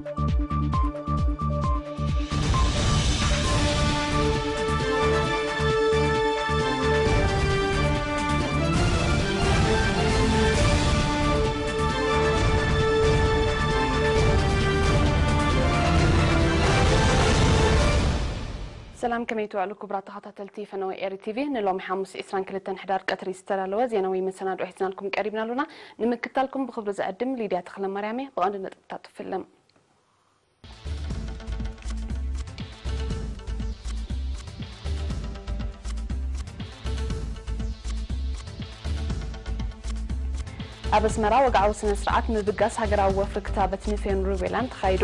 ሰላም፣ ከመይ ትውዕሉ ክቡራት ተኸታተልቲ ፈነወ ኤሪ ቲቪ? ንሎሚ ሓሙስ ዕስራን ክልተን ሕዳር ቀትሪ ዝተዳለወ ዜናዊ መሰናድኦ ሒዝናልኩም ቀሪብና ኣሎና። ንምክትታልኩም ብኽብሪ ዝዕድም ሊድያ ተኽለማርያም እየ። ብቐንዱ ነጥብታት ትፍልም። ኣብ ኣስመራ ወግዓዊ ስነ ስርዓት ምብጋስ ሃገራዊ ወፍሪ ክታበት ንፌን ሩቤላን ተኻይዱ።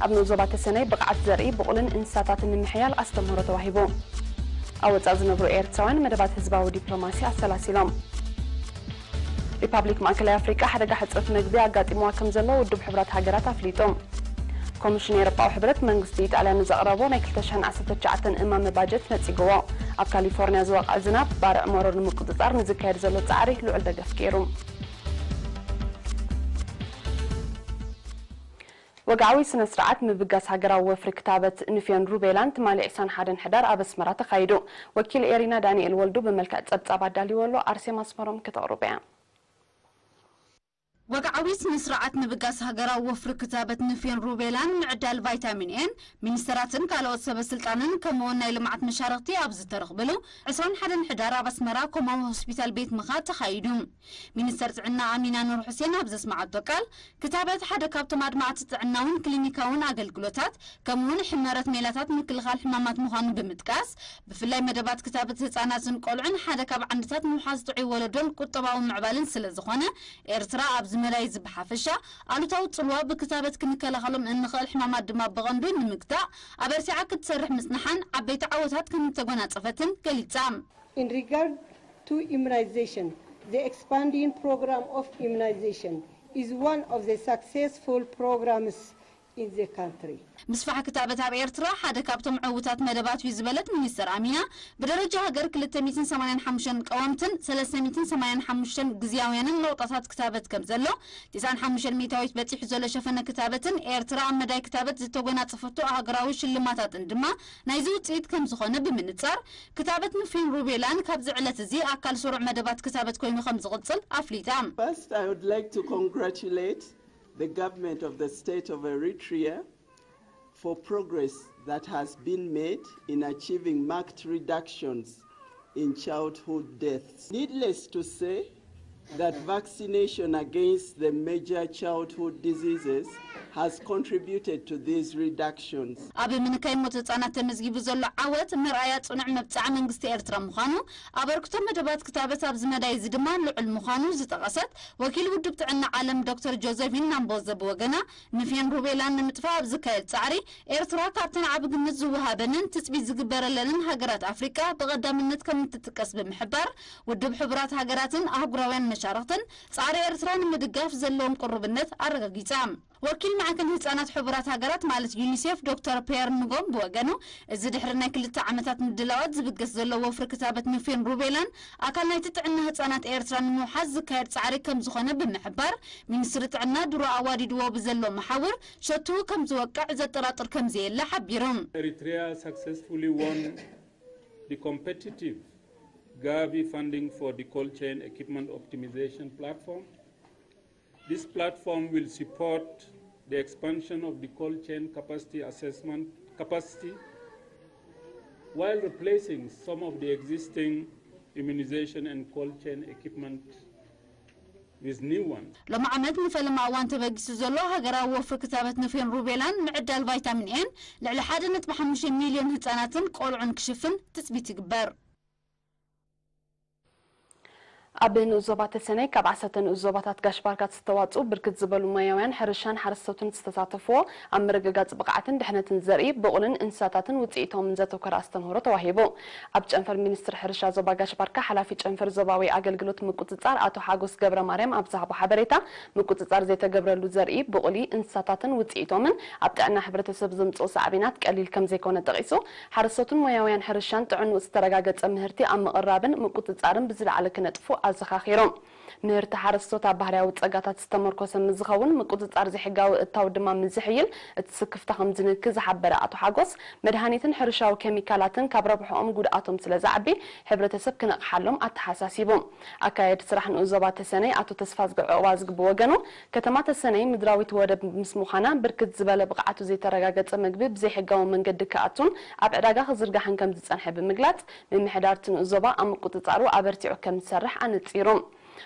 ኣብ ንኡስ ዞባ ተሰነይ ብቕዓት ዘርኢ ብቑልን እንስሳታትን ንምሕያል ኣስተምህሮ ተዋሂቡ። ኣብ ወጻኢ ዝነብሩ ኤርትራውያን መደባት ህዝባዊ ዲፕሎማሲ ኣሰላሲሎም። ሪፓብሊክ ማእከላይ ኣፍሪቃ ሓደጋ ሕጽረት መግቢ ኣጋጢምዋ ከም ዘሎ ውድብ ሕቡራት ሃገራት ኣፍሊጡ። ኮሚሽን ኤውሮጳዊ ሕብረት መንግስቲ ኢጣልያ ንዘቕረቦ ናይ ክልተ ሽሕን ዓሰርተ ትሽዓተን እማመ ባጀት ነጺግዎ። ኣብ ካሊፎርኒያ ዝወቕዐ ዝናብ ባርዕ ሞሮ ንምቁጽጻር ንዝካየድ ዘሎ ጻዕሪ ልዑል ደገፍ ገይሩ። ወግዓዊ ስነ ስርዓት ምብጋስ ሃገራዊ ወፍሪ ክታበት ንፌን ሩቤላን ትማሊ ዕስራን ሓደን ሕዳር ኣብ ኣስመራ ተኻይዱ። ወኪል ኤሪና ዳንኤል ወልዱ ብመልክዕ ጸብጻብ ኣዳልይዎ ኣሎ። ኣርሴማ ኣስመሮም ከተቕርቦ እያ። ወግዓዊ ስነ ስርዓት ምብጋስ ሃገራዊ ወፍሪ ክታበት ንፌን ሩቤላን ምዕዳል ቫይታሚን ኤን ሚኒስተራትን ካልኦት ሰበ ስልጣንን ከምኡውን ናይ ልምዓት መሻርኽቲ ኣብ ዝተረኽብሉ ዕስራን ሓደን ሕዳር ኣብ ኣስመራ ኮማዊ ሆስፒታል ቤት ምኻድ ተኻይዱ። ሚኒስተር ጥዕና ኣሚና ኑር ሑሴን ኣብ ዘስመዓቶ ቃል፣ ክታበት ሓደ ካብቶም ኣድማዕቲ ጥዕናውን ክሊኒካውን ኣገልግሎታት ከምኡውን ሕመረት ሜላታት ምክልኻል ሕማማት ምዃኑ ብምጥቃስ፣ ብፍላይ መደባት ክታበት ህጻናትን ቆልዑን ሓደ ካብ ዓንድታት ምውሓዝ ጥዑይ ወለዶን ቁጠባዊ ምዕባልን ስለ ዝኾነ፣ ኤርትራ ኣብዚ መዳይ እዚ ብሓፈሻ ኣሉታዊ ጽልዋ ብክታበት ክንከላኸሎም እንኽእል ሕማማት ድማ ብቐንዱ ንምግታእ ኣበርቲዓ ክትሰርሕ ምጽንሓን ዓበይቲ ዓወታት ከም እተጎናጸፈትን ገሊጻ። In regard to immunization, the expanding program of immunization is one of the successful programs in the country. ምስፋሕ ክታበት ኣብ ኤርትራ ሓደ ካብቶም ዕዉታት መደባት እዩ ዝበለት ሚኒስተር ኣሚና፣ ብደረጃ ሃገር ክልተ ሚእትን ሰማንያን ሓሙሽተን ቀወምትን ሰለስተ ሚእትን ሰማንያን ሓሙሽተን ግዝያውያንን ነቑጣታት ክታበት ከም ዘሎ፣ ተስዓን ሓሙሽተን ሚእታዊት በጺሑ ዘሎ ሸፈነ ክታበትን ኤርትራ ኣብ መዳይ ክታበት ዝተጎናጸፈቶ ሃገራዊ ሽልማታትን ድማ ናይዚ ውጽኢት ከም ዝኾነ ብምንጻር፣ ክታበት ንፌን ሩቤላን ካብዚ ዕለት እዚ ኣካል ስሩዕ መደባት ክታበት ኮይኑ ከም ዝቕጽል ኣፍሊጣ። First, I would like to congratulate the government of the state of Eritrea for progress that has been made in achieving marked reductions in childhood deaths. Needless to say that vaccination against the major childhood diseases has contributed to these reductions. ኣብ ምንካይ ሞት ህጻናት ተመዝጊቡ ዘሎ ዓወት መርኣያ ጽኑዕ መብጽዓ መንግስቲ ኤርትራ ምዃኑ፣ ኣበርክቶ መደባት ክታበት ኣብዚ መዳይ እዚ ድማ ልዑል ምዃኑ ዝጠቐሰት ወኪል ውድብ ጥዕና ዓለም ዶክተር ጆዘፊን ናምቦዘ ብወገና፣ ንፌን ሩቤላን ንምጥፋእ ኣብ ዝካየድ ጻዕሪ፣ ኤርትራ ካብተን ዓቢ ግምት ዝወሃበንን ትጽቢት ዝግበረለንን ሃገራት ኣፍሪቃ ብቐዳምነት ከም እትጥቀስ ብምሕባር፣ ውድብ ሕቡራት ሃገራትን ኣህጉራውያን መሻርኽትን ጻዕሪ ኤርትራ ንምድጋፍ ዘለዎም ቅሩብነት ኣረጋጊጻ። ወኪል ማዕከን ህጻናት ሕቡራት ሃገራት ማለት ዩኒሴፍ ዶክተር ፒየር ንጎም ብወገኑ፣ እዚ ድሕሪ ናይ ክልተ ዓመታት ምድላዋት ዝብገስ ዘሎ ወፍሪ ክታበት ንፌን ሩቤላን ኣካል ናይቲ ጥዕና ህጻናት ኤርትራ ንምውሓዝ ዝካየድ ጻዕሪ ከም ዝኾነ ብምሕባር፣ ሚኒስትሪ ጥዕና ድሮ ኣዋዲድዎ ብዘሎ መሓውር ሸትኡ ከም ዝወቅዕ ዘጠራጥር ከም ዘየለ ሓቢሩ። Eritrea successfully won the competitive Gavi funding for the cold chain equipment optimization platform. This platform will support the expansion of the cold chain capacity assessment capacity while replacing some of the existing immunization and cold chain equipment with new ones. ሎሚ ዓመት ንፈለማ እዋን ተበጊሱ ዘሎ ሃገራዊ ወፍሪ ክታበት ንፌን ሩቤላን ምዕዳል ቫይታሚን ኤን ልዕሊ ሓደ ነጥቢ ሓሙሽተ ሚልዮን ህጻናትን ቆልዑን ክሽፍን ትጽቢት ይግበር። ኣብ ንኡስ ዞባ ተሰነይ ካብ ዓሰርተ ንኡስ ዞባታት ጋሽ ባርካ ዝተዋጽኡ ብርክት ዝበሉ ሞያውያን ሕርሻን ሓረስቶትን ዝተሳተፍዎ ኣብ ምርግጋጽ ብቕዓትን ድሕነትን ዘርኢ፣ ብቑልን እንስሳታትን ውጽኢቶምን ዘተኮረ ኣስተምህሮ ተዋሂቡ። ኣብ ጨንፈር ሚኒስትሪ ሕርሻ ዞባ ጋሽ ባርካ ሓላፊ ጨንፈር ዞባዊ ኣገልግሎት ምቁጽጻር ኣቶ ሓጎስ ገብረ ማርያም ኣብ ዝሃቦ ሓበሬታ፣ ምቁጽጻር ዘይተገብረሉ ዘርኢ፣ ብቑሊ፣ እንስሳታትን ውጽኢቶምን ኣብ ጥዕና ሕብረተሰብ ዘምጽኦ ሳዕቤናት ቀሊል ከም ዘይኮነ ጠቒሱ፣ ሓረስቶትን ሞያውያን ሕርሻን ጥዕንኡ ዝተረጋገጸ ምህርቲ ኣብ ምቕራብን ምቁጽጻርን ብዝለዓለ ክነጥፉ ኣዘኻኺሩ። ምህርቲ ሓረስቶት ኣብ ባህርያዊ ጸጋታት ዝተመርኮሰ ምስ ዝኸውን፣ ምቁጽጻር ዘይሕጋዊ እታው ድማ ምስ ዝሕይል እቲ ስክፍታ ከም ዝንኪ ዝሓበረ ኣቶ ሓጎስ፣ መድሃኒትን ሕርሻዊ ኬሚካላትን ካብ ረብሕኦም ጉድኣቶም ስለ ዝዓቢ፣ ሕብረተሰብ ክነቕሓሎም ኣተሓሳሲቡ። ኣካየዲ ስራሕ ንኡስ ዞባ ተሰነይ ኣቶ ተስፋዝጊ ዑቕባዝጊ ብወገኑ፣ ከተማ ተሰነይ ምድራዊት ወደብ ምስ ምዃና፣ ብርክት ዝበለ ብቕዓቱ ዘይተረጋገጸ መግቢ ብዘይሕጋዊ መንገዲ ክኣቱን ኣብ ዕዳጋ ክዝርጋሕን ከም ዝጸንሐ ብምግላጽ፣ ምምሕዳር እቲ ንኡስ ዞባ ኣብ ምቁጽጻሩ ኣበርቲዑ ከም ዝሰርሕ ኣነጺሩ።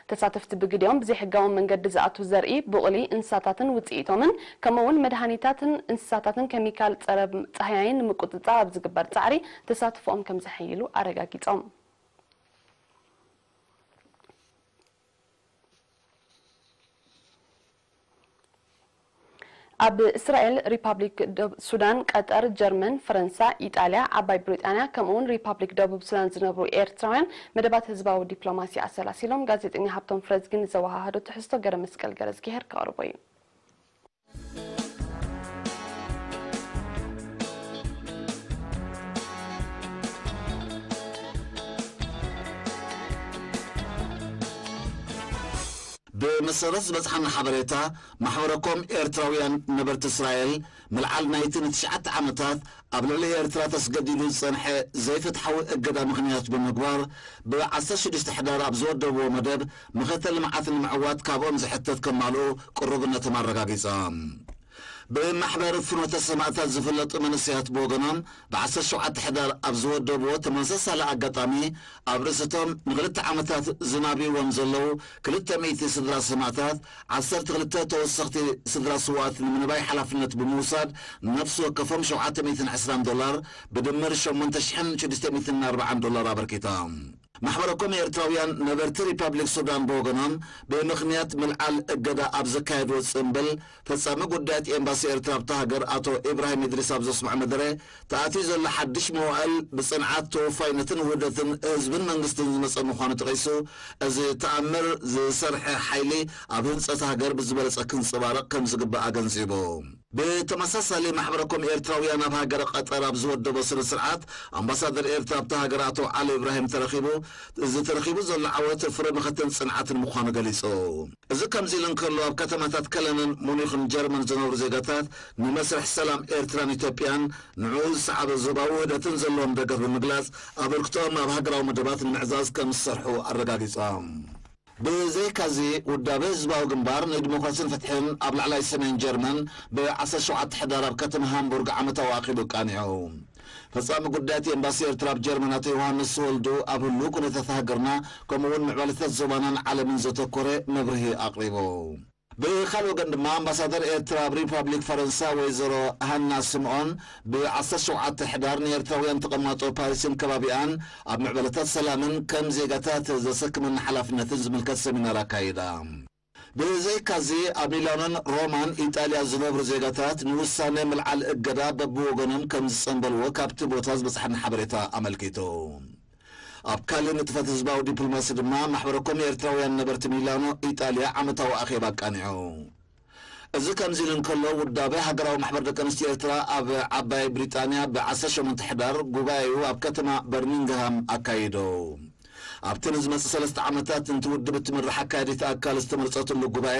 ተሳተፍቲ ብግዲኦም ብዘይሕጋዊ መንገዲ ዝኣቱ ዘርኢ፣ ቡቕሊ፣ እንስሳታትን ውጽኢቶምን፣ ከምኡ'ውን መድሃኒታትን እንስሳታትን ኬሚካል ጸረ ጻህያይን ንምቁጽጻር ኣብ ዝግበር ጻዕሪ ተሳትፎኦም ከም ዘሐይሉ ኣረጋጊጾም። ኣብ እስራኤል፣ ሪፓብሊክ ደብ-፣ ሱዳን፣ ቀጠር፣ ጀርመን፣ ፈረንሳ፣ ኢጣልያ፣ ዓባይ ብሪጣንያ፣ ከምኡ'ውን ሪፓብሊክ ደቡብ ሱዳን ዝነብሩ ኤርትራውያን መደባት ህዝባዊ ዲፕሎማሲ ኣሰላሲሎም። ጋዜጠኛ ሃብቶም ፍረዝጊ ንዘወሃሃዶ ትሕዝቶ ገረ መስቀል ገረዝጊሄር ከቕርቦ እዩ። ብመሰረት ዝበጽሓና ሓበሬታ፣ ማሕበረኮም ኤርትራውያን ነበርቲ እስራኤል፣ ምልዓል ናይቲ ንትሽዓተ ዓመታት ኣብ ልዕሊ ኤርትራ ተስገዲዱ ዝጸንሐ ዘይፍትሓዊ እገዳ ምኽንያት ብምግባር፣ ብ ዓሰርተ ሽዱሽተ ሕዳር ኣብ ዝወደብዎ መደብ፣ መኸተ ልምዓት ንምዕዋት ካብኦም ዝሕተት ከማልኡ ቅሩብነቶም ኣረጋጊጾም። ብማሕበር ፍኖተ ሰማእታት ዝፍለጡ መንእሰያት ብወገኖም፣ ብ ዓሰርተ ሸውዓተ ሕዳር ኣብ ዝወደብዎ ተመሳሳሊ ኣጋጣሚ፣ ኣብ ርእስቶም ንኽልተ ዓመታት ዝናብይዎም ዘለዉ ክልተ ሚእቲ ስድራ ሰማእታት፣ ዓሰርተ ክልተ ተወሰኽቲ ስድራ ስውኣት ንምንባይ ሓላፍነት ብምውሳድ፣ ነፍሲ ወከፎም ሸውዓተ ሚእትን ዕስራን ዶላር፣ ብድምር ሸሞንተ ሽሕን ሽዱሽተ ሚእትን ኣርባዓን ዶላር ኣበርኪቶም። ማሕበረኮም ኤርትራውያን ነበርቲ ሪፓብሊክ ሱዳን ብወገኖም፣ ብምኽንያት ምልዓል እገዳ ኣብ ዘካየድዎ ጽምብል፣ ፈጻሚ ጉዳያት ኤምባሲ ኤርትራ ኣብታ ሃገር ኣቶ ኢብራሂም ኢድሪስ ኣብ ዘስምዖ መደረ፣ ተኣትዩ ዘሎ ሓድሽ መዋእል ብጽንዓት፣ ተወፋይነትን ውህደትን ህዝብን መንግስትን ዝመጸ ምዃኑ ጠቒሱ፣ እዚ ተኣምር ዝሰርሐ ሓይሊ ኣብ ህንጸት ሃገር ብዝበለጸ ክንጸባረቕ ከም ዝግባእ ኣገንዚቡ። ብተመሳሳሊ፣ ማሕበረኮም ኤርትራውያን ኣብ ሃገረ ቀጠር ኣብ ዝወደቦ ስነ ስርዓት፣ ኣምባሳደር ኤርትራ ኣብታ ሃገር ኣቶ ዓሊ ኢብራሂም ተረኺቡ፣ እዚ ተረኺቡ ዘሎ ዓወት ፍረ መኸተን ጽንዓትን ምዃኑ ገሊጹ። እዚ ከምዚ ኢሉ እንከሎ፣ ኣብ ከተማታት ከለንን ሙኒኽን ጀርመን ዝነብሩ ዜጋታት፣ ንመስርሕ ሰላም ኤርትራን ኢትዮጵያን ንዕኡ ዝሰዓበ ዞባዊ ውህደትን ዘለዎም ደገፍ ብምግላጽ፣ ኣበርክቶኦም ኣብ ሃገራዊ መደባት ንምዕዛዝ ከም ዝሰርሑ ኣረጋጊጾም። ብዘይካዚ፣ ውዳበ ህዝባዊ ግንባር ንዲሞክራሲን ፍትሕን ኣብ ላዕላይ ሰሜን ጀርመን ብ ዓሰርተ ሸውዓተ ሕዳር ኣብ ከተማ ሃምቡርግ ዓመታዊ ኣኼቡ ኣቃኒዑ። ፈጻሚ ጉዳያት ኤምባሲ ኤርትራ ኣብ ጀርመን ኣቶ ዮሃንስ ወልዱ፣ ኣብ ህሉው ኩነታት ሃገርና፣ ከምኡ እውን ምዕባለታት ዞባናን ዓለምን ዘተኮረ መብርሂ ኣቕሪቡ። ብኻልእ ወገን ድማ፣ ኣምባሳደር ኤርትራ ኣብ ሪፓብሊክ ፈረንሳ ወይዘሮ ሃና ስምኦን፣ ብ ዓሰርተ ሸውዓተ ሕዳር ንኤርትራውያን ተቐማጦ ፓሪስን ከባቢኣን ኣብ ምዕባለታት ሰላምን ከም ዜጋታት ዘሰክመና ሓላፍነትን ዝምልከት ሰሚናር ኣካይዳ። ብዘይካዚ፣ ኣብ ሚላኖን ሮማን ኢጣልያ ዝነብሩ ዜጋታት ንውሳነ ምልዓል እገዳ በብወገኖም ከም ዝጸንበልዎ ካብቲ ቦታ ዝበጽሓና ሓበሬታ ኣመልኪቱ። ኣብ ካልእ ንጥፈት ህዝባዊ ዲፕሎማሲ ድማ፣ ማሕበረኮም ኤርትራውያን ነበርቲ ሚላኖ ኢጣልያ ዓመታዊ ኣኼባ ኣቃኒዑ። እዚ ከምዚ ኢሉ እንከሎ፣ ውዳበ ሃገራዊ ማሕበር ደቂ ኣንስትዮ ኤርትራ ኣብ ዓባይ ብሪጣንያ ብ ዓሰርተ ሸሞንተ ሕዳር ጉባኤኡ ኣብ ከተማ በርሚንግሃም ኣካይዶ። ኣብቲ ንዝመጽእ ሰለስተ ዓመታት ነቲ ውድብ እትምራሕ ኣካያዲት ኣካል ዝተመርጸትሉ ጉባኤ፣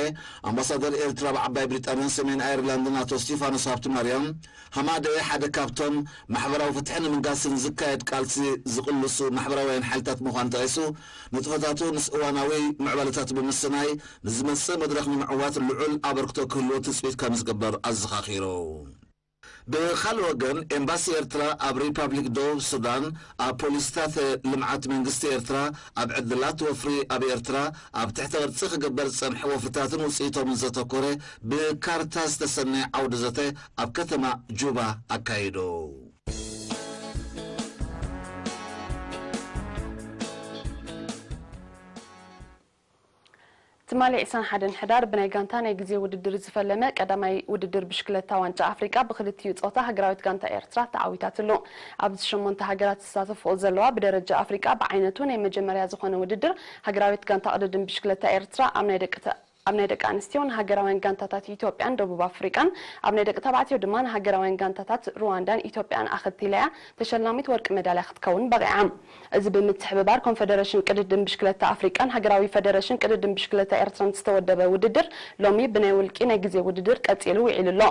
ኣምባሳደር ኤርትራ ኣብ ዓባይ ብሪጣንያን ሰሜን ኣየርላንድን ኣቶ ስቲፋኖስ ሃብተማርያም ሃማደኤ ሓደ ካብቶም ማሕበራዊ ፍትሒ ንምንጋስን ዝካየድ ቃልሲ ዝቕልሱ ማሕበራውያን ሓይልታት ምዃኑ ጠቒሱ፣ ንጥፈታቱ ምስ እዋናዊ ምዕባለታት ብምስናይ፣ ንዝመጽእ መድረኽ ንምዕዋት ልዑል ኣበርክቶ ክህልዎ ትጽቢት ከም ዝግበር ኣዘኻኺሩ። ብኻልእ ወገን፣ ኤምባሲ ኤርትራ ኣብ ሪፓብሊክ ደቡብ ሱዳን፣ ኣብ ፖሊሲታት ልምዓት መንግስቲ ኤርትራ፣ ኣብ ዕድላት ወፍሪ ኣብ ኤርትራ፣ ኣብ ትሕተ ቅርጺ ክግበር ዝጸንሐ ወፍርታትን ውጽኢቶምን ዘተኮረ ብካርታ ዝተሰነየ ዓውደ ዘተ ኣብ ከተማ ጁባ ኣካይዱ። ትማሊ ዕስራን ሓደን ሕዳር ብናይ ጋንታ ናይ ግዜ ውድድር ዝፈለመ ቀዳማይ ውድድር ብሽክለታ ዋንጫ ኣፍሪቃ ብክልቲኡ ጾታ ሃገራዊት ጋንታ ኤርትራ ተዓዊታትሉ። ኣብዚ ሸሞንተ ሃገራት ዝሳተፍኦ ዘለዋ ብደረጃ ኣፍሪቃ ብዓይነቱ ናይ መጀመርያ ዝኾነ ውድድር ሃገራዊት ጋንታ ቅድድም ብሽክለታ ኤርትራ ኣብ ናይ ደቂ ተ-፣ ኣብ ናይ ደቂ ኣንስትዮ ንሃገራውያን ጋንታታት ኢትዮጵያን ደቡብ ኣፍሪቃን፣ ኣብ ናይ ደቂ ተባዕትዮ ድማ ንሃገራውያን ጋንታታት ሩዋንዳን ኢትዮጵያን ኣኸቲላ እያ ተሸላሚት ወርቂ መዳልያ ክትከውን በቒዓ። እዚ ብምትሕብባር ኮንፈደሬሽን ቅድድም ብሽክለታ ኣፍሪቃን ሃገራዊ ፈደሬሽን ቅድድም ብሽክለታ ኤርትራን ዝተወደበ ውድድር ሎሚ ብናይ ውልቂ ናይ ግዜ ውድድር ቀጺሉ ውዒሉ ኣሎ።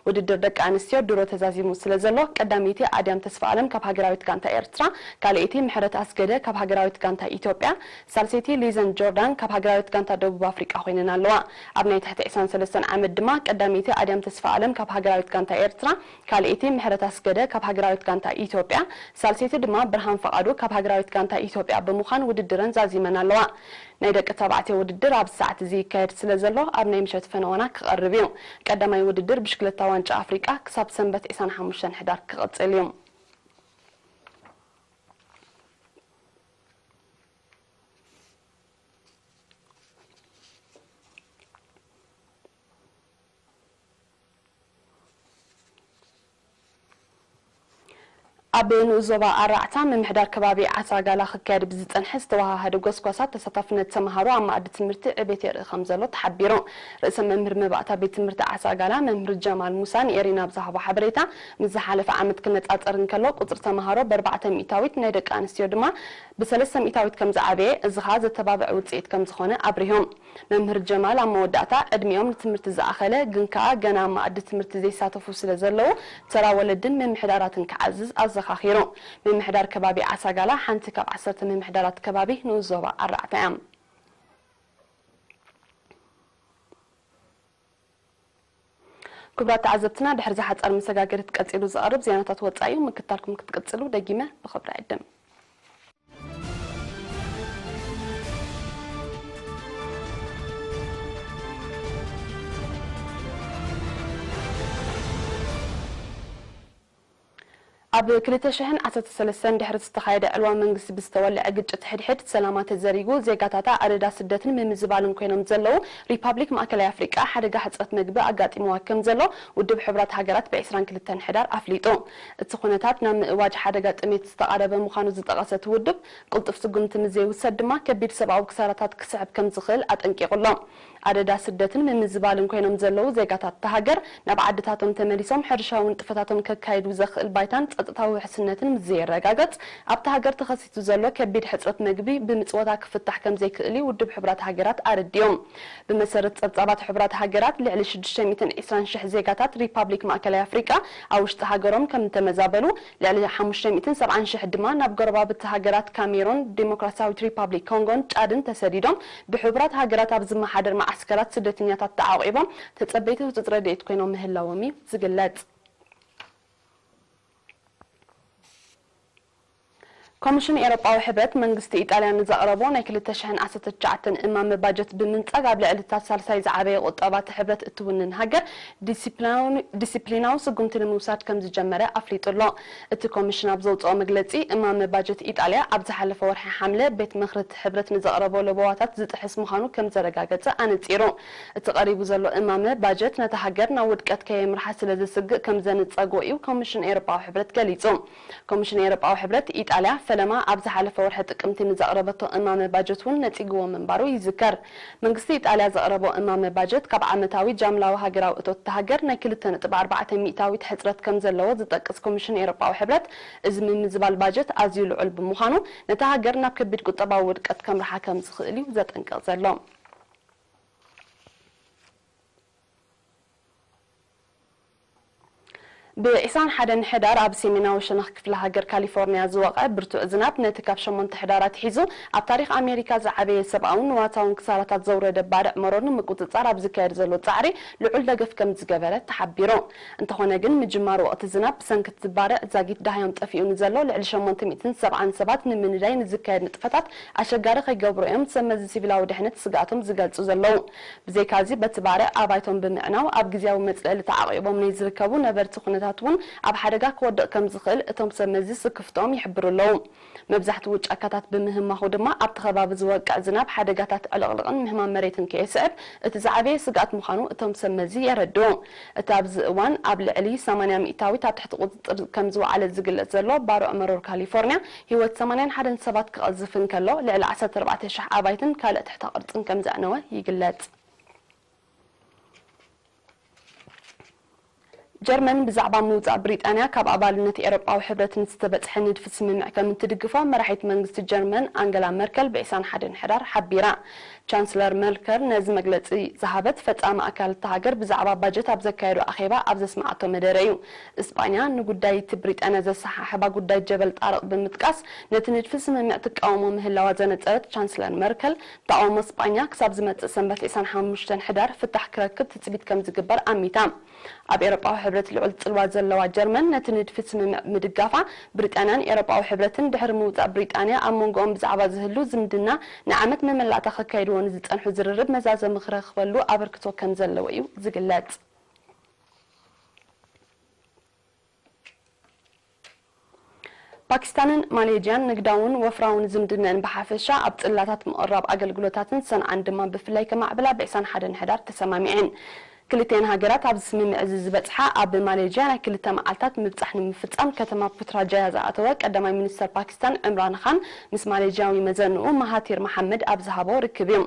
ውድድር ደቂ ኣንስትዮ ድሮ ተዛዚሙ ስለ ዘሎ ቀዳመይቲ ኣድያም ተስፋ ኣለም ካብ ሃገራዊት ጋንታ ኤርትራ፣ ካልኣይቲ ምሕረት ኣስገደ ካብ ሃገራዊት ጋንታ ኢትዮጵያ፣ ሳልሰይቲ ሊዘን ጆርዳን ካብ ሃገራዊት ጋንታ ደቡብ ኣፍሪቃ ኮይነን ኣለዋ። ኣብ ናይ ትሕቲ ዕስራን ሰለስተን ዓመት ድማ ቀዳመይቲ ኣድያም ተስፋ ኣለም ካብ ሃገራዊት ጋንታ ኤርትራ፣ ካልኣይቲ ምሕረት ኣስገደ ካብ ሃገራዊት ጋንታ ኢትዮጵያ፣ ሳልሰይቲ ድማ ብርሃን ፈቓዱ ካብ ሃገራዊት ጋንታ ኢትዮጵያ ብምዃን ውድድረን ዛዚመን ኣለዋ። ናይ ደቂ ተባዕትዮ ውድድር ኣብዚ ሰዓት እዚ ይካየድ ስለ ዘሎ ኣብ ናይ ምሸት ፈነወና ክቐርብ እዩ። ቀዳማይ ውድድር ብሽክለታ ዋንጫ ኣፍሪቃ ክሳብ ሰንበት ዕስራን ሓሙሽተን ሕዳር ክቕጽል እዩ። ኣብ ንኡስ ዞባ ኣራዕታ ምምሕዳር ከባቢ ዓሳጋላ ክካየድ ብዝጸንሐ ዝተወሃሃደ ጎስጓሳት ተሳታፍነት ተምሃሮ ኣብ መኣዲ ትምህርቲ ዕቤት የርኢ ከም ዘሎ ተሓቢሩ። ርእሰ መምህር መባእታ ቤት ትምህርቲ ዓሳጋላ መምህር ጀማል ሙሳ ንኤሪና ኣብ ዝሃቦ ሓበሬታ፣ ምስ ዝሓለፈ ዓመት ክነጻጸር እንከሎ ቁጽሪ ተምሃሮ ብኣርባዕተ ሚእታዊት ናይ ደቂ ኣንስትዮ ድማ ብሰለስተ ሚእታዊት ከም ዝዓበየ፣ እዚ ኸኣ ዘተባብዕ ውጽኢት ከም ዝኾነ ኣብሪሆም። መምህር ጀማል ኣብ መወዳእታ፣ ዕድሚኦም ንትምህርቲ ዝኣኸለ ግን ከኣ ገና ኣብ መኣዲ ትምህርቲ ዘይሳተፉ ስለ ዘለዉ፣ ተራ ወለድን ምምሕዳራትን ክዓዝዝ ኣዘኻኺሩ። ምምሕዳር ከባቢ ዓሳጋላ ሓንቲ ካብ ዓሰርተ ምምሕዳራት ከባቢ ንኡስ ዞባ ኣራዕታ እያ። ክቡራት ተዓዘብትና፣ ድሕሪ ዝሓጻር መሰጋገሪት ቀጺሉ ዝቐርብ ዜናታት ወጻኢ እዩ። ምክታልኩም ክትቅጽሉ ደጊመ ብኽብሪ ዕድም። ኣብ ክልተ ሽሕን ዓሰርተ ሰለስተን ድሕሪ ዝተኻየደ ዕልዋ መንግስቲ ብዝተወልዐ ግጭት ሕድሕድ ሰላማ ተዘሪጉ ዜጋታታ ኣደዳ ስደትን ምምዝባልን ኮይኖም ዘለዉ ሪፓብሊክ ማእከላይ ኣፍሪቃ ሓደጋ ሕጽረት መግቢ ኣጋጢምዋ ከም ዘሎ ውድብ ሕቡራት ሃገራት ብዕስራን ክልተን ሕዳር ኣፍሊጡ። እቲ ኩነታት ናብ ምእዋጅ ሓደጋ ጥሜት ዝተቓረበ ምዃኑ ዝጠቐሰ እቲ ውድብ፣ ቅልጡፍ ስጉምቲ ምስ ዘይውሰድ ድማ ከቢድ ሰብኣዊ ክሳራታት ክስዕብ ከም ዝኽእል ኣጠንቂቑ ኣሎ። ኣደዳ ስደትን ምምዝባልን ኮይኖም ዘለዉ ዜጋታት እታ ሃገር ናብ ዓድታቶም ተመሊሶም ሕርሻዊ ንጥፈታቶም ከካይዱ ዘኽእል ባይታን ጸጥታዊ ውሕስነትን ምስ ዘየረጋገጽ፣ ኣብታ ሃገር ተኸሲቱ ዘሎ ከቢድ ሕጽረት መግቢ ብምጽወታ ክፍታሕ ከም ዘይክእል እዩ ውድብ ሕቡራት ሃገራት ኣረዲኡ። ብመሰረት ጸብጻባት ሕቡራት ሃገራት፣ ልዕሊ ሽዱሽተ ሚእትን ዕስራን ሽሕ ዜጋታት ሪፓብሊክ ማእከላይ ኣፍሪቃ፣ ኣብ ውሽጢ ሃገሮም ከም እተመዛበሉ፣ ልዕሊ ሓሙሽተ ሚእትን ሰብዓን ሽሕ ድማ ናብ ጎረባብቲ ሃገራት ካሜሮን፣ ዲሞክራሲያዊት ሪፓብሊክ ኮንጎን ጫድን ተሰዲዶም ብሕቡራት ሃገራት ኣብ ዝመሓደር መዓስከራት ስደተኛታት ተዓቂቦም ተጸበይቲ ህጹጽ ረድኤት ኮይኖም ምህላዎም እዩ ዝግለጽ። ኮሚሽን ኤውሮጳዊ ሕብረት መንግስቲ ኢጣልያ ንዘቕረቦ ናይ ክልተ ሽሕን ዓሰርተ ትሽዓተን እማመ ባጀት ብምንጻግ ኣብ ልዕሊ እታ ሳልሳይ ዝዓበየ ቁጠባ እቲ ሕብረት እትውንን ሃገር ዲሲፕሊናዊ ዲሲፕሊናዊ ስጉምቲ ንምውሳድ ከም ዝጀመረ ኣፍሊጡ ኣሎ። እቲ ኮሚሽን ኣብ ዘውጽኦ መግለጺ፣ እማመ ባጀት ኢጣልያ ኣብ ዝሓለፈ ወርሒ ሓምለ ቤት ምኽሪ እቲ ሕብረት ንዘቕረቦ ለበዋታት ዝጥሕስ ምዃኑ ከም ዘረጋገጸ ኣነጺሩ። እቲ ቀሪቡ ዘሎ እማመ ባጀት ነታ ሃገር ናብ ውድቀት ከየምርሓ ስለ ዘስግእ ከም ዘንጸጎ እዩ ኮሚሽን ኤውሮጳዊ ሕብረት ገሊጹ። ኮሚሽን ኤውሮጳዊ ሕብረት፣ ኢጣልያ ፈለማ ኣብ ዝሓለፈ ወርሒ ጥቅምቲ ንዘቕረበቶ እማመ ባጀት እውን ነጺግዎ ምንባሩ ይዝከር። መንግስቲ ኢጣልያ ዘቕረቦ እማመ ባጀት ካብ ዓመታዊ ጃምላዊ ሃገራዊ እቶት እታ ሃገር ናይ ክልተ ነጥቢ ኣርባዕተ ሚእታዊት ሕጽረት ከም ዘለዎ ዝጠቅስ ኮሚሽን ኤውሮጳዊ ሕብረት፣ እዚ ምምዝባል ባጀት ኣዝዩ ልዑል ብምዃኑ ነታ ሃገር ናብ ከቢድ ቁጠባዊ ውድቀት ከምርሓ ከም ዝኽእል እዩ ዘጠንቅቕ ዘሎ። ብዒስራን ሓደን ሕዳር ኣብ ሰሜናዊ ሸነኽ ክፍለ ሃገር ካሊፎርኒያ ዝወቐ ብርቱዕ ዝናብ ነቲ ካብ ሸሞንተ ሕዳር ኣትሒዙ ኣብ ታሪኽ ኣሜሪካ ዝዓበየ ሰብኣውን ንዋታውን ክሳራታት ዘውረደ ባርዕ መሮር ንምቁጽጻር ኣብ ዝካየድ ዘሎ ጻዕሪ ልዑል ደገፍ ከም ዝገበረ ተሓቢሩ። እንተኾነ ግን፣ ምጅማር ወቕቲ ዝናብ ብሰንኪ እቲ ባርዕ ዛጊት ደሃዮም ጠፊኡ ንዘሎ ልዕሊ ሸሞንተ ሚእትን ሰብዓን ሰባት ንምንዳይ ንዝካየድ ንጥፈታት ኣሸጋሪ ከይገብሩ እዮም ሰብ መዚ ሲቪላዊ ድሕነት ስግኣቶም ዝገልጹ ዘለዉ። ብዘይካዚ፣ በቲ ባርዕ ኣባይቶም ብምዕናው ኣብ ግዝያዊ መጽለሊ ተዓቒቦም ናይ ዝርከቡ ነበርቲ ኩነታት እውን ኣብ ሓደጋ ክወድቕ ከም ዝኽእል እቶም ሰብ መዚ ስክፍትኦም ይሕብሩ ኣለዉ። መብዛሕትኡ ጫካታት ብምህማኹ ድማ ኣብቲ ከባቢ ዝወቅዕ ዝናብ ሓደጋታት ዕልቕልቕን ምህማም መሬትን ከየስዕብ እቲ ዝዓበየ ስግኣት ምዃኑ እቶም ሰብ መዚ የረድኡ። እቲ ኣብዚ እዋን ኣብ ልዕሊ ሰማንያ ሚእታዊት ኣብ ትሕቲ ቁጽጽር ከም ዝወዓለ ዝግለጽ ዘሎ ባርዕ መሮር ካሊፎርኒያ ህይወት ሰማንያን ሓደን ሰባት ክቐዝፍ እንከሎ፣ ልዕሊ ዓሰርተ ኣርባዕተ ሽሕ ኣባይትን ካልእ ትሕተ ቅርጽን ከም ዘዕነወ ይግለጽ። ጀርመን ብዛዕባ ምውጻእ ብሪጣንያ ካብ ኣባልነት ኤውሮጳዊ ሕብረት ንዝተበጽሐ ንድፊ ስምምዕ ከም እትድግፎ መራሒት መንግስቲ ጀርመን ኣንገላ መርከል ብ ዕስራን ሓደን ሕዳር ሓቢራ። ቻንስለር መርከል ነዚ መግለጺ ዝሃበት፣ ፈጻሚ ኣካል እታ ሃገር ብዛዕባ ባጀት ኣብ ዘካየዶ ኣኼባ ኣብ ዘስምዓቶ መደረ እዩ። እስጳኛ ንጉዳይ እቲ ብሪጣንያ ዘሰሓሕባ ጉዳይ ጀበል ጣርቕ ብምጥቃስ፣ ነቲ ንድፊ ስምምዕ ትቃወሞ ምህላዋ ዘነጸረት ቻንስለር መርከል፣ ተቓውሞ እስጳኛ ክሳብ ዝመጽእ ሰንበት ዕስራን ሓሙሽተን ሕዳር ፍታሕ ክረክብ ትጽቢት ከም ዝግበር ኣሚታ። ኣብ ኤውሮጳዊ ሕብረት ልዑል ጽልዋ ዘለዋ ጀርመን፣ ነቲ ንድፊ ስምምዕ ምድጋፋ፣ ብሪጣንያን ኤውሮጳዊ ሕብረትን ድሕሪ ምውጻእ ብሪጣንያ ኣብ መንጎኦም ብዛዕባ ዝህሉ ዝምድና ንዓመት መመላእታ ከካይድዎ ንዝጸንሑ ዝርርብ መዛዘሚ ክረኽበሉ ኣበርክቶ ከም ዘለዎ እዩ ዝግለጽ። ፓኪስታንን ማሌዥያን ንግዳውን ወፍራውን ዝምድነን ብሓፈሻ ኣብ ጽላታት ምቕራብ ኣገልግሎታትን ሰንዓን ድማ ብፍላይ ከማዕብላ ብ ዕስራን ሓደን ሕዳር ተሰማሚዐን። ክልቲኤን ሃገራት ኣብዚ ስምምዕ እዚ ዝበጽሓ ኣብ ማሌዥያ ናይ ክልተ መዓልታት ምብጻሕ ንምፍጻም ከተማ ፑትራጃያ ዝኣተወ ቀዳማይ ሚኒስተር ፓኪስታን ዕምራን ኻን ምስ ማሌዥያዊ መዘንኡ ማሃቲር መሓመድ ኣብ ዝሃቦ ርክብ እዩ።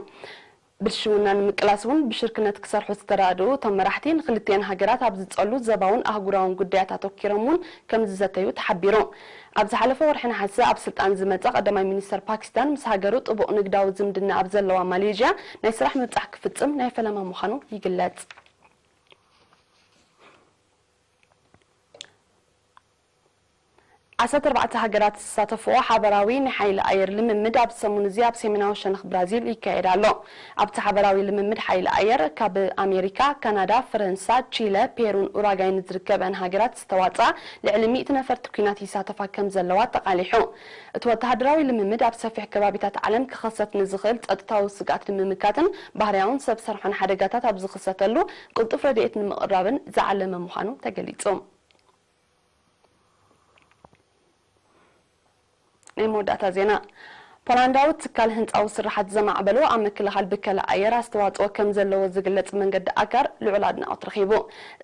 ብልሽውና ንምቅላስ እውን ብሽርክነት ክሰርሑ ዝተራድኡ እቶም መራሕቲ ንክልቲኤን ሃገራት ኣብ ዝጸሉ ዘባውን ኣህጉራውን ጉዳያት ኣተኪሮም እውን ከም ዝዘተዩ ተሓቢሩ። ኣብ ዝሓለፈ ወርሒ ነሓሰ ኣብ ስልጣን ዝመጸ ቀዳማይ ሚኒስተር ፓኪስታን ምስ ሃገሩ ጥቡቕ ንግዳዊ ዝምድና ኣብ ዘለዋ ማሌዥያ ናይ ስራሕ ምብጻሕ ክፍጽም ናይ ፈለማ ምዃኑ ይግለጽ። ዓሰርተ ኣርባዕተ ሃገራት ዝሳተፍኦ ሓበራዊ ናይ ሓይሊ ኣየር ልምምድ ኣብ ሰሙን እዚ ኣብ ሰሜናዊ ሸነኽ ብራዚል ይካየድ ኣሎ። ኣብቲ ሓበራዊ ልምምድ ሓይሊ ኣየር ካብ ኣሜሪካ፣ ካናዳ፣ ፈረንሳ፣ ቺለ፣ ፔሩን ኡራጋይን ዝርከበን ሃገራት ዝተዋፅኣ ልዕሊ ሚእቲ ነፈርቲ ኲናት ይሳተፋ ከም ዘለዋ ተቓሊሑ። እቲ ወተሃደራዊ ልምምድ ኣብ ሰፊሕ ከባቢታት ዓለም ክኸሰት ንዝኽእል ጸጥታዊ ስግኣት ንምምካትን ባህርያውን ሰብ ሰርሖን ሓደጋታት ኣብ ዝኽሰተሉ ቅልጡፍ ረድኤት ንምቕራብን ዝዓለመ ምዃኑ ተገሊጹ። ናይ መወዳእታ ዜና። ፖላንዳዊ ትካል ህንጻዊ ስራሓት ዘማዕበሉ ኣብ ምክልኻል ብከላ ኣየር ኣስተዋጽኦ ከም ዘለዎ ዝግለጽ መንገዲ ኣጋር ልዑል ኣድናቖት ረኺቡ።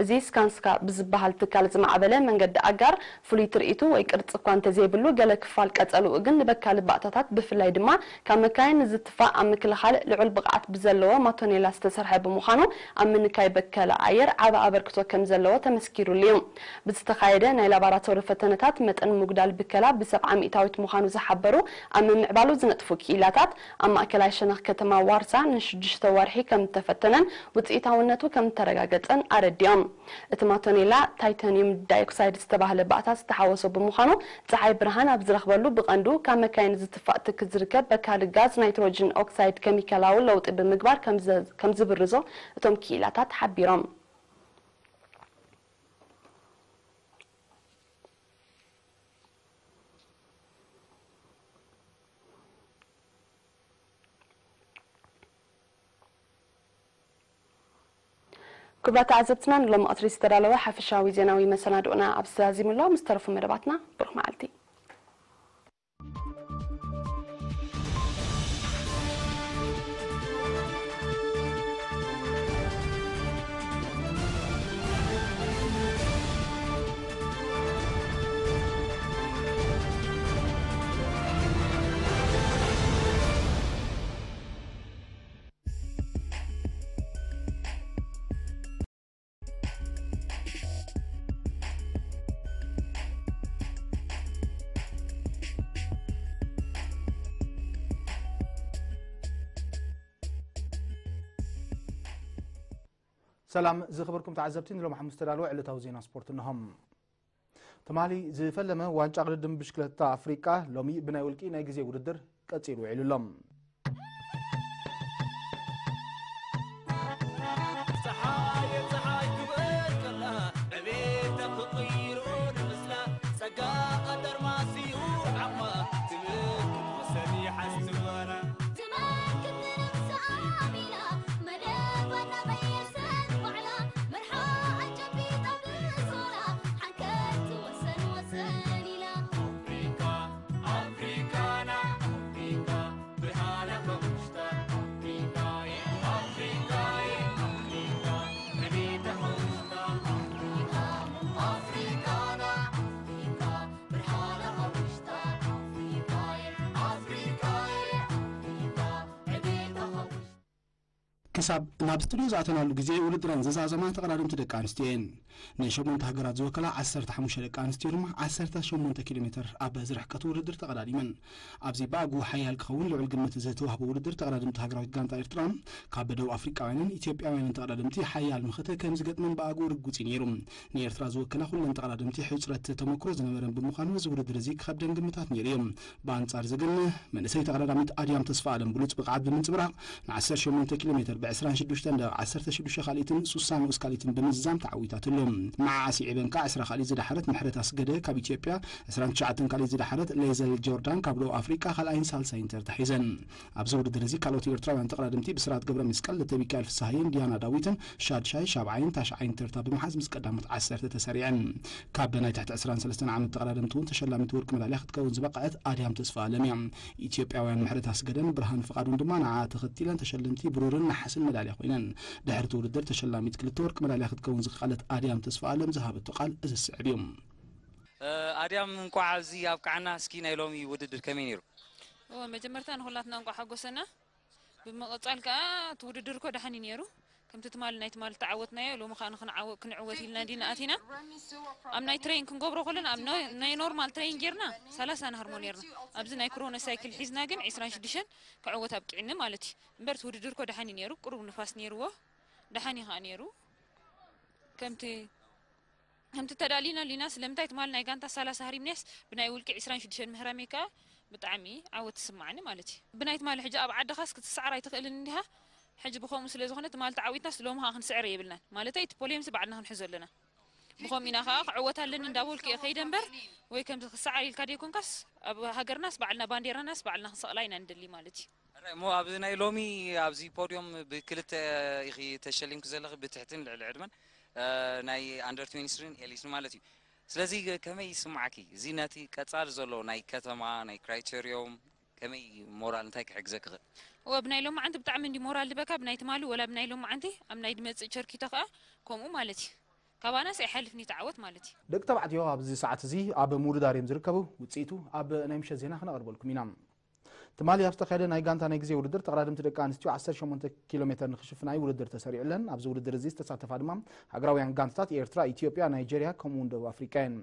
እዚ ስካንስካ ብዝበሃል ትካል ዝማዕበለ መንገዲ ኣጋር ፍሉይ ትርኢቱ ወይ ቅርጺ እኳ እንተዘይብሉ፣ ገለ ክፋል ቀጸልኡ ግን ንበካሊ ባእታታት ብፍላይ ድማ ካብ መካይን ንዝትፋእ ኣብ ምክልኻል ልዑል ብቕዓት ብዘለዎ ማቶኔላ ዝተሰርሐ ብምዃኑ ኣብ ምንካይ በከላ ኣየር ዓቢ ኣበርክቶ ከም ዘለዎ ተመስኪሩሉ እዩ። ብዝተኻየደ ናይ ላባራቶሪ ፈተነታት መጠን ምጉዳል ብከላ ብሰብዓ ሚእታዊት ምዃኑ ዝሓበሩ ኣብ ምምዕባሉ ዝነጥፉ ክኢላታት፣ ኣብ ማእከላይ ሸነኽ ከተማ ዋርሳ ንሽዱሽተ ወርሒ ከም እተፈተነን ውጽኢታውነቱ ከም እተረጋገጸን ኣረዲኦም። እቲ ማቶኔላ ታይታኒየም ዳይኦክሳይድ ዝተባህለ ባእታ ዝተሓወሶ ብምዃኑ፣ ጸሓይ ብርሃን ኣብ ዝረኽበሉ ብቐንዱ ካብ መካይን ዝትፋእ ትኪ ዝርከብ በካሊ ጋዝ ናይትሮጅን ኦክሳይድ ኬሚካላዊ ለውጢ ብምግባር ከም ዘ-፣ ከም ዝብርዞ እቶም ክኢላታት ሓቢሮም። ክቡራት ተዓዘብትና፣ ንሎሚ ቀትሪ ዝተዳለወ ሓፈሻዊ ዜናዊ መሰናድኦና ኣብዚ ተዛዚሙ ኣሎ። ምስ ተረፉ መደባትና ብሩኽ መዓልቲ። ሰላም ዝኸበርኩም ተዓዘብቲ፣ ንሎም ሓሙስ ተዳለወ ዕለታዊ ዜና ስፖርት እንሆም። ትማሊ ዝፈለመ ዋንጫ ቅድድም ብሽክለታ ኣፍሪቃ ሎሚ ብናይ ውልቂ ናይ ግዜ ውድድር ቀጺሉ ውዒሉ ኣሎ። ጸሓይ ጸሓይ ክበርቀላ ዕቤታ ክቕይሮ ንምስላ ጸጋ ኣደርማስዩ ዓቕማ ትምክት ወሰን ይሓስብ ዋላ። ትመክት ንነብሳ ኣሚና መደባታ ቀየሰት ባዕላ መርሓ ኣጨቢጣ ብሶላ ሓንከት ወሰን ወሰን ኢላ። ኣፍሪካ ኣፍሪካና ኣፍሪካ ብርሃን ክሳብ ናብ ስቱድዮ ዝኣተናሉ ግዜ ውድድረን ዝዛዘማ ተቐዳደምቲ ደቂ ኣንስትዮ እየን። ንሸሞንተ ሃገራት ዝወከላ ዓሰርተ ሓሙሽተ ደቂ ኣንስትዮ ድማ ዓሰርተ ሸሞንተ ኪሎ ሜትር ኣብ ዝርሕቀት ውድድር ተቐዳዲመን። ኣብዚ ብኣግኡ ሓያል ክኸውን ልዑል ግምት ዝተዋህቦ ውድድር ተቐዳደምቲ ሃገራዊት ጋንታ ኤርትራ ካብ ደቡብ ኣፍሪቃውያንን ኢትዮጵያውያንን ተቐዳደምቲ ሓያል መኸተ ከም ዝገጥመን ብኣግኡ ርጉጽ እዩ ነይሩ። ንኤርትራ ዝወከላ ኩለን ተቐዳደምቲ ሕጽረት ተመክሮ ዝነበረን ብምዃኑ እዚ ውድድር እዚ ክኸብደን ግምታት ነይሩ እዩ። ብኣንጻር እዚ ግን መንእሰይ ተቐዳዳሚት ኣድያም ተስፋ ኣለም ብሉጽ ብቕዓት ብምንጽብራቕ ን ዓሰርተ ሸሞንተ ኪሎ ሜትር ብ ዕስራን ሽዱሽተን ደቂቕ ዓሰርተ ሽዱሽተ ካልኢትን ሱሳ ንኡስ ካልኢትን ብምዝዛም ተዓዊታትሉ። ንዓኣ ስዒበን ከኣ ዕስራ ካልኢት ዝደሓረት ምሕረት ኣስገደ ካብ ኢትዮጵያ፣ ዕስራን ትሽዓተን ካልኢት ዝደሓረት ሌዘል ጆርዳን ካብ ደቡብ ኣፍሪቃ ካልኣይን ሳልሳይን ተርታ ሒዘን። ኣብዚ ውድድር እዚ ካልኦት ኤርትራውያን ተቐዳደምቲ ብስራት ገብረ መስቀል፣ ለተሚካኤል ፍስሃየን ዲያና ዳዊትን ሻድሻይ፣ ሻብዓይን ታሽዓይን ተርታ ብምሓዝ ምስ ቀዳሞት ዓሰርተ ተሰሪዐን። ካብ ናይ ትሕቲ ዕስራን ሰለስተን ዓመት ተቐዳደምቲ እውን ተሸላሚት ወርቂ መዳልያ ክትከውን ዝበቕዐት ኣድያም ተስፋ ኣለም እያ። ኢትዮጵያውያን ምሕረት ኣስገደን ብርሃን ፍቓዱን ድማ ንዓኣ ተኸቲለን ተሸለምቲ ብሩርን ነሓስን መዳልያ ኮይነን። ድሕሪ እቲ ውድድር ተሸላሚት ክልተ ወርቂ መዳልያ ክትከውን ዝኸኣለት ኣድያም ተስፋ ኣለም ዝሃበቶ ቃል እዚ ዝስዕብ እዩ። ኣድያም፣ እንቋዕ ኣብዚ ኣብቅዓና። እስኪ ናይ ሎሚ ውድድር ከመይ ነይሩ? እወ፣ መጀመርታ ንኹላትና እንቋዕ ሓጎሰና። ብምቕጻል ከኣ እቲ ውድድር እኮ ደሓን እዩ ነይሩ። ከምቲ ትማሊ ናይ ትማሊ ተዓወትናዮ፣ ሎሚ ከኣ ንኽንዓወ-፣ ክንዕወት ኢልና እንዲና ኣቲና። ኣብ ናይ ትሬን ክንገብሮ ከለና፣ ኣብ ናይ፣ ናይ ኖርማል ትሬን ጌርና ሰላሳ ንሃርሞ ነይርና። ኣብዚ ናይ ክሮኖ ሳይክል ሒዝና ግን ዕስራን ሽዱሽተን ክዕወት ኣብቂዕኒ ማለት እዩ። እምበር እቲ ውድድር እኮ ደሓን እዩ ነይሩ። ቁሩብ ንፋስ ነይርዎ። ደሓን እዩ ከኣ ነይሩ። ከምቲ ከምቲ ተዳሊና ሊና፣ ስለምንታይ ትማል ናይ ጋንታ ሰላሳ ሃሪምናስ ብናይ ውልቂ ዕስራን ሽዱሽተን ምህራመይ ከኣ ብጣዕሚ ዓወት ትስማዓኒ ማለት እዩ። ብናይ ትማል ሕጂ ኣብ ዓድኻስ ክትስዓር ኣይትኽእልን እንዲኻ። ሕጂ ብኸምኡ ስለ ዝኾነ ትማል ተዓዊትናስ ሎሚ ኸኣ ክንስዕር የብልናን። ማለተይ እቲ ፖሌምሲ ባዕልና ክንሕዞ ኣለና። ብኸምኡ ኢና ኸኣ ክዕወት ኣለኒ እንዳበልኩ እየ ከይደ እምበር፣ ወይ ከምዚ ክስዓር ኢልካ ደይኮንካስ ኣብ ሃገርናስ ባዕልና ባንዴራናስ ባዕልና ክንሰቕላ ኢና ንደሊ ማለት እዩ። ሕራይ እሞ ኣብዚ ናይ ሎሚ ኣብዚ ፖድዮም ብክልተ ኢኺ ተሸሊምኪ ዘለኺ፣ ብትሕትን ልዕሊ ዕድመን፣ እ፣ ናይ ኣንደር ትዌንቲ ስሪን ኤሊትን ማለት እዩ። ስለዚ ከመይ ይስምዓኪ? እዚ ነቲ ቀጻሊ ዘሎ ናይ ከተማ ናይ ክራይቴርዮም ከመይ ሞራል እንታይ ክሕግዘኪ ይኽእል? እወ፣ ብናይ ሎማዓንቲ ብጣዕሚ እንዲ ሞራል ዝበካ፣ ብናይ ትማሊ ወላ ብናይ ሎማዓንቲ ኣብ ናይ ድመጽእ ቸርኪቶ ከኣ ከምኡ ማለት እዩ። ካባናስ ኣይሓልፍን እዩ ተዓወት ማለት እዩ። ደቂ ተባዕትዮ ኣብዚ ሰዓት እዚ ኣብ ምውድዳር እዮም ዝርከቡ። ውጽኢቱ ኣብ ናይ ምሸት ዜና ክነቕርበልኩም ኢና። ትማሊ ኣብ ዝተኻየደ ናይ ጋንታ ናይ ግዜ ውድድር ተቐዳደምቲ ደቂ ኣንስትዮ ዓሰርተ ሸሞንተ ኪሎ ሜተር ንኽሽፍና እዩ ውድድር ተሰሪዑለን። ኣብዚ ውድድር እዚ ዝተሳተፋ ድማ ሃገራውያን ጋንታታት ኤርትራ፣ ኢትዮጵያ፣ ናይጀርያ ከምኡውን ደቡብ ኣፍሪቃ እየን።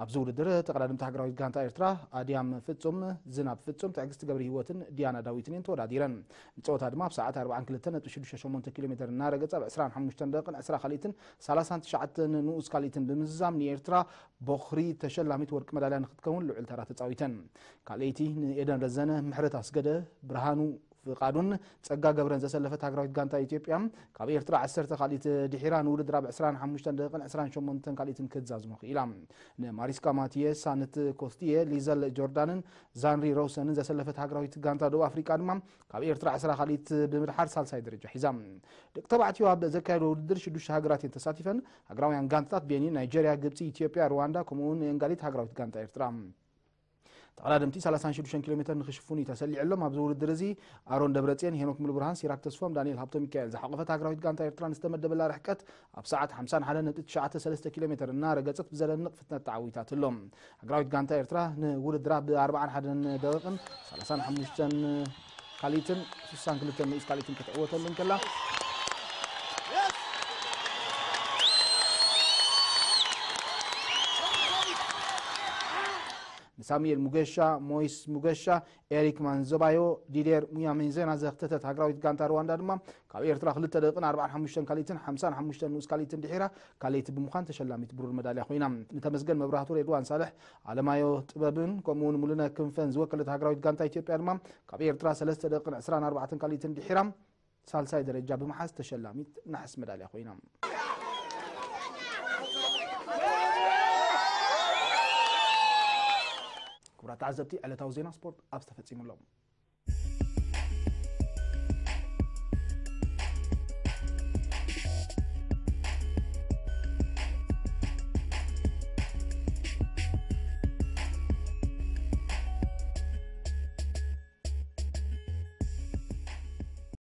ኣብዚ ውድድር ተቐዳደምቲ ሃገራዊት ጋንታ ኤርትራ ኣድያም ፍጹም፣ ዝናብ ፍጹም፣ ትዕግስቲ ገብረ ህይወትን ዲያና ዳዊትን እየን ተወዳዲረን። ንጸወታ ድማ ኣብ ሰዓት ኣርብዓን ክልተን ነጥቢ ሽዱሽተ ሸሞንተ ኪሎ ሜተር እናረገጸ ኣብ ዕስራን ሓሙሽተን ደቂቕን ዕስራ ካልኢትን ሰላሳን ትሽዓተን ንኡስ ካልኢትን ብምዝዛም ንኤርትራ ቦኽሪ ተሸላሚት ወርቂ መዳልያ ንክትከውን ልዑል ተራ ተጻዊተን። ካልኣይቲ ንኤደን ረዘነ፣ ምሕረት ኣስገደ፣ ብርሃኑ ፍቓዱን ጸጋ ገብረን ዘሰለፈት ሃገራዊት ጋንታ ኢትዮጵያ፣ ካብ ኤርትራ ዓሰርተ ካልኢት ድሒራ ንውድድር ኣብ ዕስራን ሓሙሽተን ደቂቕን ዕስራን ሸሞንተን ካልኢትን ክትዛዝሞ ክኢላ። ንማሪስካ ማቲየ፣ ሳንት ኮስቲየ፣ ሊዘል ጆርዳንን ዛንሪ ሮውሰንን ዘሰለፈት ሃገራዊት ጋንታ ደቡብ ኣፍሪቃ ድማ ካብ ኤርትራ ዕስራ ካልኢት ብምድሓር ሳልሳይ ደረጃ ሒዛ። ደቂ ተባዕትዮ ኣብ ዘካየዶ ውድድር ሽዱሽተ ሃገራት እየን ተሳቲፈን። ሃገራውያን ጋንታታት ቤኒን፣ ናይጀርያ፣ ግብጺ፣ ኢትዮጵያ፣ ሩዋንዳ ከምኡውን የንጋሊት ሃገራዊት ጋንታ ኤርትራ። ተቐዳደምቲ ሰላሳን ሽዱሽተን ኪሎ ሜተር ንኽሽፍኑ እዩ ተሰሊዑሎም። ኣብዚ ውድድር እዚ ኣሮን ደብረጽዮን፣ ሄኖክ ሙሉብርሃን፣ ሲራክ ተስፎም፣ ዳንኤል ሃብተሚካኤል ዝሓቖፈት ሃገራዊት ጋንታ ኤርትራ ንዝተመደበላ ርሕቀት ኣብ ሰዓት ሓምሳን ሓደን ነጥቢ ትሽዓተ ሰለስተ ኪሎ ሜተር እናረገጸት ብዘደንቕ ፍጥነት ተዓዊታትሎም። ሃገራዊት ጋንታ ኤርትራ ንውድድራ ብ ኣርባዓን ሓደን ደቂቕን ሰላሳን ሓሙሽተን ካልኢትን ስሳን ክልተን ንኡስ ካልኢትን ክትዕወተሉ እንከላ፣ ንሳሙኤል ሙገሻ፣ ሞይስ ሙገሻ፣ ኤሪክ ማንዞባዮ፣ ዲዴር ሙያሜንዜና ዘኽተተት ሃገራዊት ጋንታ ሩዋንዳ ድማ ካብ ኤርትራ ክልተ ደቂቕን ኣርባዓን ሓሙሽተን ካልኢትን ሓምሳን ሓሙሽተን ንኡስ ካልኢትን ድሒራ ካልኣይቲ ብምዃን ተሸላሚት ብሩር መዳልያ ኮይና። ንተመስገን መብራህቱ፣ ሬድዋን ሳልሕ፣ ኣለማዮ ጥበብን ከምኡውን ሙሉነ ክንፈን ዝወከለት ሃገራዊት ጋንታ ኢትዮጵያ ድማ ካብ ኤርትራ ሰለስተ ደቂቕን ዕስራን ኣርባዕተን ካልኢትን ድሒራ ሳልሳይ ደረጃ ብምሓዝ ተሸላሚት ነሓስ መዳልያ ኮይና። ክቡራት ተዓዘብቲ፣ ዕለታዊ ዜና ስፖርት ኣብዚ ተፈጺሙ ኣሎ።